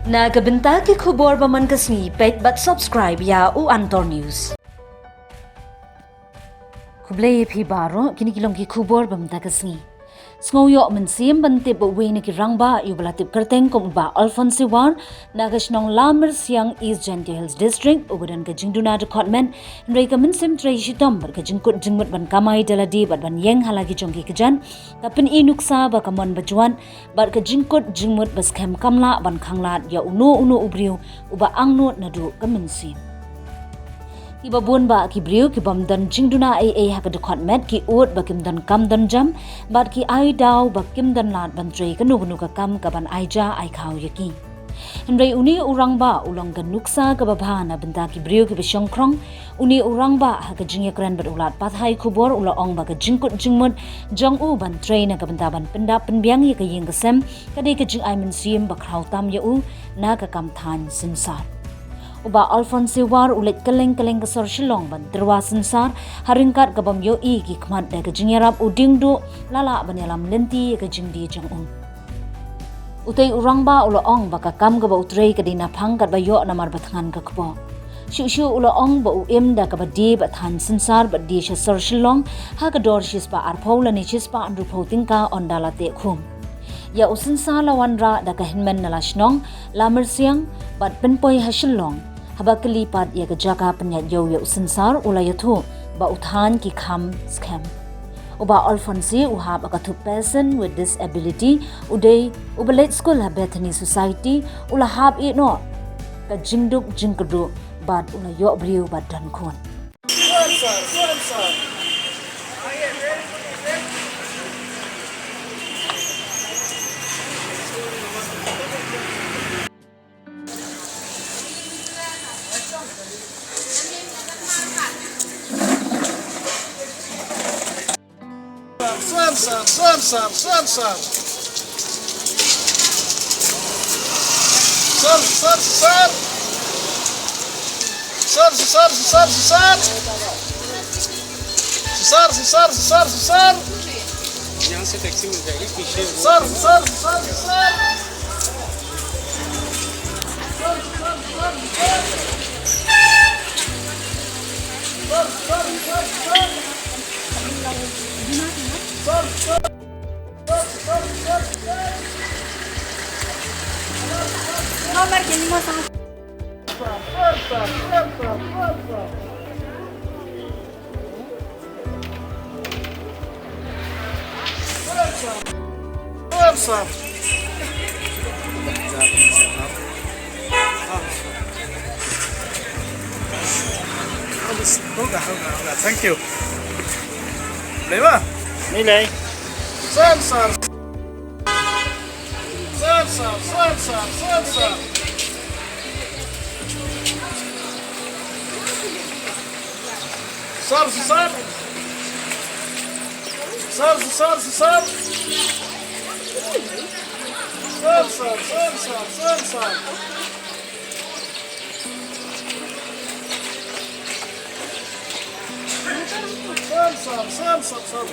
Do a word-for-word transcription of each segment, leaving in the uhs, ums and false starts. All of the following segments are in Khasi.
Na ka bynta ki khubor ba man ka sngi, peit bad subscribe ïa u Antor News. Khublei ïa phi baroh, kine ki long ki khubor ba mynta ka sngi. Sngew ïoh mynsiem ban tip ba uwei na ki rangbah ïa uba la tip kyrteng kum u Bah Alphonse War na ka shnong Lamersiang, East Jaintia Hills District, uba don ka jingduna dkhot met, hynrei ka mynsiem trei shitom bad ka jingkut jingmut ban kamai da lade bad ban ïeng ha la ki jong ki kjat, ka pyni nuksa ba ka mon bajwat bad ka jingkut jingmut ba skhem kam lah ban khanglad ïa uno uno u briew uba angnud naduh ka mynsiem. Kiba bun bah ki briew ki bym don jingduna ei ei ha ka dkhot met ki ud ba kim don kam don jam bad ki ai daw ba kim don lad ban trei kano kano ka kam ka ban ai ja ai khaw ïa ki. Hynrei une u rangbah u long ka nuksa kaba bha na bynta ki briew kiba shongkhrong. Une u rangbah ha ka jingïakren bad u lad pathai khubor u la ong ba ka jingkut jingmut jong u ban trei na ka bynta ban pyndap pynbiang ïa ka ïing ka sem ka dei ka jingai mynsiem ba khraw tam ïa u na ka kam thaiñ synsar. U Bah Alphonse War u leit kylleng kylleng ka sor Shillong ban tyrwa synsar, ha ryngkat ka bym ïohi ki khmat da ka jingïarap u diengduh la lah ban ïalam lynti ïa ka jingdie jong u. Utei u rangbah u la ong ba ka kam kaba u trei ka dei naphang katba ïoh namar ba thngan ka kpoh. Shuh shuh u la ong ba u im da kaba die bad thaiñ synsar bad die sha sor Shillong ha ka dor shispah arphew lane shispah hynriewphew tyngka ynda la teh khum. Ïa u synsar la wanrah da ka hynmen na la shnong Lamersiang bad pynpoi ha Shillong. Haba kylli pat ïa ka jaka pynïaid ïew ïa u synsar u la ïathuh ba u thaiñ ki kham skhem. U Bah Alphonse u hap ha ka thup Person with Disability, u dei uba leit skul ha Bethany Society, u la hap ïehnoh ka jingduk jingkyrduh bad u la ïoh briew bad don khun. Sir, sir, sir, sir, sir, sir. Sir, sir, sir, sir, sir. Sir, sir, sir, sir, sir. Sir, sir, sir, sir, sir. Thank you. Lei ba? Ni lei. Sensor. Sensor, sensor, sensor. Sir, sir. Sir, sir, sir. Sir, sir, sir, sir, sir, sir. Sir, sir, sir, sir, sir.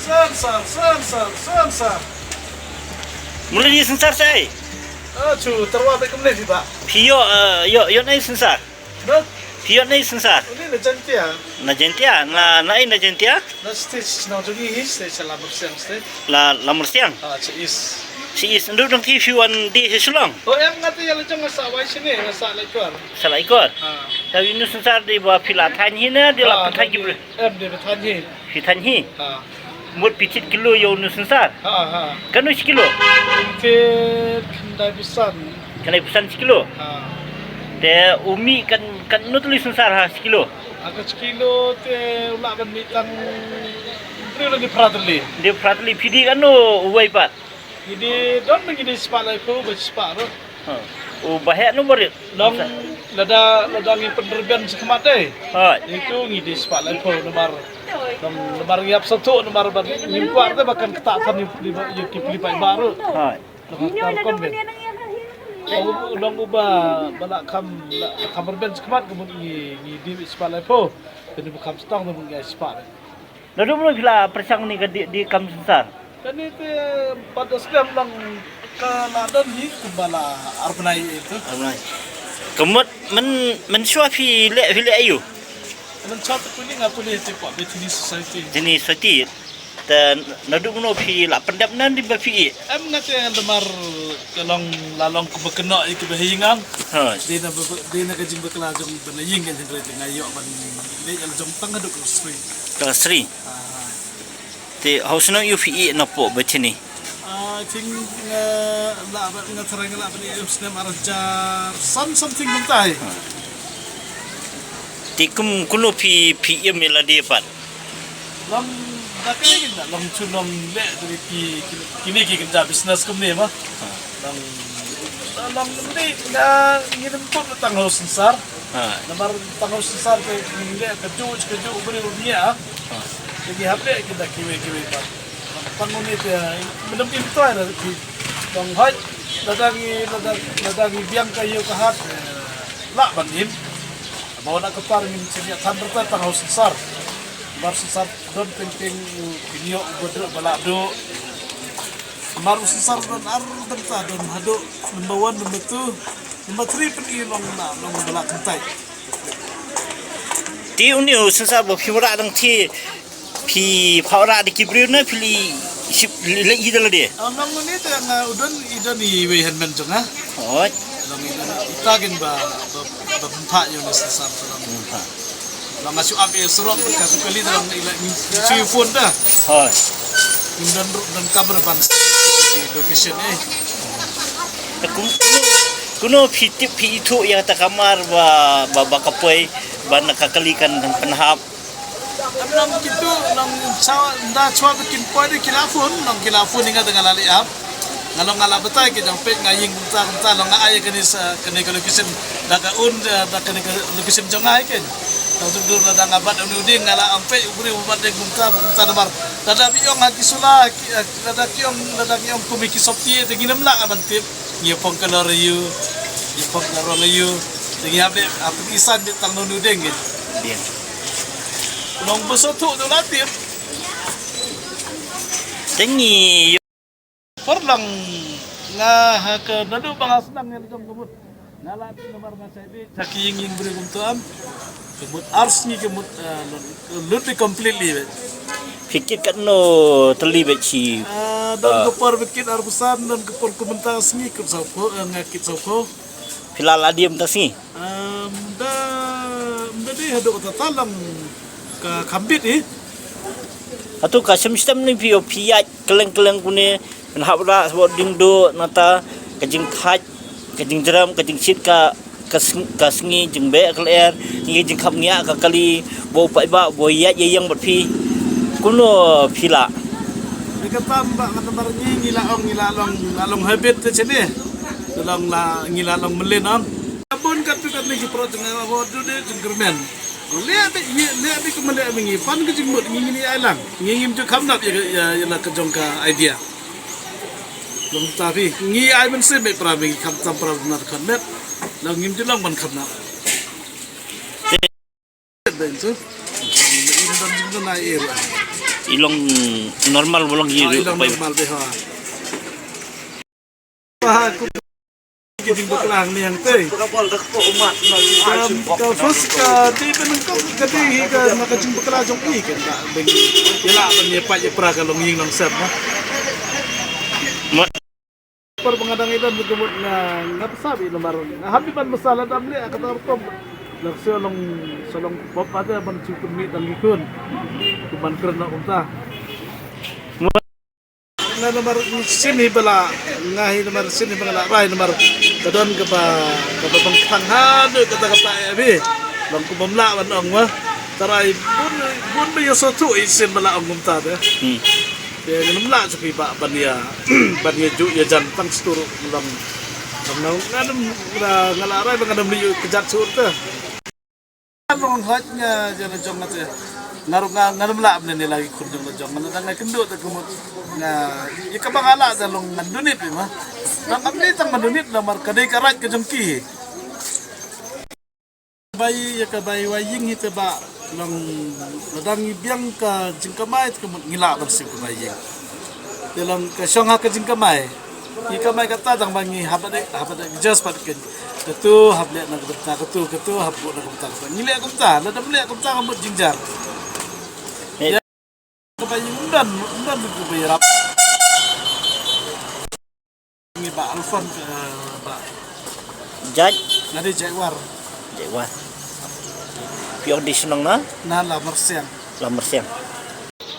Sensor, sensor, sensor. Mula ni sensor sai. Ah, chu, terwa be kumne sih, Pak. Phi ïoh, eh, ïoh, ïoh nai sensor. Phi ïoh nai sensor. Uni na Jaintia. Na Jaintia, na, na ai na Jaintia? Na stage, na jong i hi stage, la Mursiang stage. La, la Mursiang? Ah, cha East. Cha East, ndu dong ti phi wan di hi Shillong? Oh, em ngati ya la jong sa wai sini, sa la ikor. Sa la ikor? Ah. Tapi nu sensor di ba phi la thaiñ hi na, di la pynthaiñ ki bri. Em di ba thaiñ hi. Phi thaiñ hi? Ah. Mut phi thied kilo ïa u nu sensor. Ha, ha. Kano shi kilo? Thied khyndai phew san. Khyndai phew san shi kilo? Ha. Te u mih kan, katno tylli synsar ha shi kilo? Ha ka shi kilo te u lah ban mih tang hynriew lane phra tylli. Hynriew phra tylli. Phi dih katno uwei pat? Ngi dih, don ma ngi dih spah laiphew bad spah ruh. Ha. U ba heh no barit. Long lada, lada ngi pynrben shakhmat dei. Ha. Itu ngi dih spah laiphew namar. Long namar ngi ap satu namar ba ngim kwah te ba kan ktah than ïa ki pli paidbah ruh. Ha. Long ka rukom ben. Long, long uba ba la kham, la kham rben shakhmat ka mut ngi, ngi dih spah laiphew. Te ngi ba kham stang te mut ngi ai spah. Naduh mynno phi la pyrshang ne ka dih, dih kam synsar? Kane te pat da slem lang ka la don hi kumba la ar bnai ïa itu. Ar bnai. Ka mut myn, mynshuwa phi leh, phi leh aïu? Mynshuwa te pule nga pule te poi Bethany Society. Bethany Society. Te naduh mynno phi la pyndep ne dei ba phi ïeh? Em nga te namar ka long la long kumba kynnoh ïa kiba ha ïing ang. Ha. Dei na ba, dei na ka jingbakla jong ba na ïing kan hynrei te nga ïoh ban leh ïa la jong tang haduh class three. Class three. Ah. Te hynrei snem ïa phi ïeh napoh Bethany? Ah, I think nga lah ba nga tharai nga lah ba ïeh snem ar hajar san something kumta hi. Te kum kumno phi, phi ïeh ïa lade pat? Long da kai kin da long chu long leh da ki, ki, kine ki kin da business kumne ma. Long, long ni nga ngin put tang hau synsar. Ha. Namar tang hau synsar te ngin leh ka ju, ka ju bri u nia. Ha. Te ngi hap leh kin da kiwei kiwei pat. Tang u ni te, mynta im toi da ki. Long hoi, lada ngi, lada, lada ngi biang ka ïew ka hat, eh, lah ban im. Ba wan ka par ngin sngewthuh than rta tang hau synsar. Bar synsar don teng teng u kynioh u baduk ba lah duk. Bar synsar don ar dang ta don haduh number one, number two, number three pyn i long na long ba lah kyntait. Te une u synsar ba phi wanrah dang te phi phah wanrah da ki briew ne phi leit ship leit ïa lade? Long une te nga u don i don iwei hynmen jong nga. Hooid. Long i don i ta kin ba, ba, ba pynphah ïa une synsar te long. Pynphah. Long nga shu ap ïa surok ka tu kali te long i la ngi shu phone da. Hooid. Ngim don ruh don kamra ban location eh. Te kum, kumno, kumno phi tip phi ithuh ïa kata ka kamar ba, ba, ba ka poi ba na ka kali kan pynhap? Em long kitu, long shuwa, ynda shuwa ba kin poi de ki la phone, long ki la phone ïa nga te nga la leit ap. Nga long nga la batai ki jong peit nga ïing kumta kumta long nga ai kane sa kane ka location da ka un, eh, da kane ka location jong nga ken. Tang tu dur da nga bat uni uding nga la am peit u briew u bat ding kumta kumta namar. Lada phi ong ha ki sula ki, eh, lada ki ong, lada ki ong kum ki sopti te ngin ym lah ban tip. Ngi phong ka lor aïu, ngi phong ka rong aïu. Te ngi hap de, hap isan de tang nonu deng ngi. Deng. Long ba sothuh tu la tip. Te ngi por lang nga ha ka naduh ba nga sdang ngi jong ka mut. Nga la tip namar nga shait de, ha ki ïing ïing briew kumta. Ka mut ar sngi ka mut, eh, lut, lut de completely beit. Phi kit katno tylli beit shi? Ah, don ka por ba kit arphew san, don ka por kumta sngi kit sawphew, eh, nga kit sawphew. Phi la la diem ta sngi? Ah, ym da, ym da dei haduh kata ta long ka kham bit hi. Hato ka shem shitom ne phi, phi ïaid kylleng kylleng kumne, phin hap rah sha bor dieng duh nangta ka jingthait, ka jingjrem, ka jingshit ka, ka sng-, ka sngi, jingbeh ka lyer, ngi jingkhapngiah ka kali, ba u paidbah ba ïaid ïa ïeng bad phi. Kumno phi lah? Ni ka tam ba ka namar ngi, ngi la ong, ngi la long, la long habit te shane. Te long la, ngi la long mlien ong. Bun katto katne ki paralok jong nga ba dei jingkyrmen. Leh beit, leh beit kumba leh beit ngi pan ka jingmut ngi, ngi ai lang. Ngi ngim ju kham nap ïa, ïa, ïa la ka jong ka idea. Long ta phi ngi ai mynsiem beit para ngi kham tam para na kham met. Long ngim ju long ban kham nap. Beit tu. Ngi don jingdon ai area. I long normal ba long ïa. Ah, i long normal beit ha. Ba ha ku ki jingbakla hangne hangtei. Ka, ka first ka dei ba nyngkong ka dei hi ka na ka jingbakla jong i kan ba dei ïa la ban ïa pait ïa pra ka longïing longsem. Por ba nga dang ïa don ka mut nga, nga pynshai namar nga hap ban pynshai lada ym leh kata rukom. Lada shu long, shu long pop ata ban shu pynmih tang ki khun. Kumban kren na kumta. Nga namar shisien hi ba la, nga hi namar shisien hi ba nga la rai namar ka don kaba, kaba bang thang haduh kata kata eh bi. Long kumba mlah ban ong ma. Tarai bun, bun ba ïa soh tu shisien ba la ong kumta te. Hmm. Te ngam lah chuki ba ban ïa, ban ïa ju ïa jan tang stur long. Long nga ngam, nga la rai ba ngam ïa kjat sur te. Ngan long hot nga jong nga jong nga te. Nga ruh nga, nga ngam lah mynne lagi khun jong nga jong nga, nga dang nga kynduh te kumut. Nga ïa kaba nga lah te long ngan dunit ma. Dang ngam ni tang ngan dunit namar ka dei ka right ka jong ki. Bai ïa ka bai wai ïing hi te ba long la dang ngi biang ka jingkamai te kumut ngi lah ban siew ka bai ïing. Te long ka shong ha ka jingkamai. Ngi kamai kata dang ba ngi hap de, hap de just pat ken. Katu hap leh na ka bynta katu, katu hap buh na ka bynta katu. Ngi leh kumta, lada ym leh kumta ka mut jingjar. Eh. Ïa ka bai ïing ym don, ym don ka bai rap. Ngi ba Alfon ka ba. Jait. Nga dei Jait War. Jait War. Phi ong dei shnong na? Na Lamrsiang. Lamrsiang.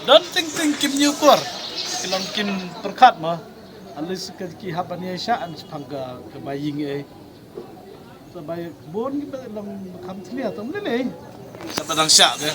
Don teng teng kim ñiewkor. Ki long kim pyrkhat ma. At least ka ki hap ban ïa shah an shaphang ka, ka bai ïing eh. Sa bai bun ki ba long kham thnia tam lei lei. Sa ba dang shah de.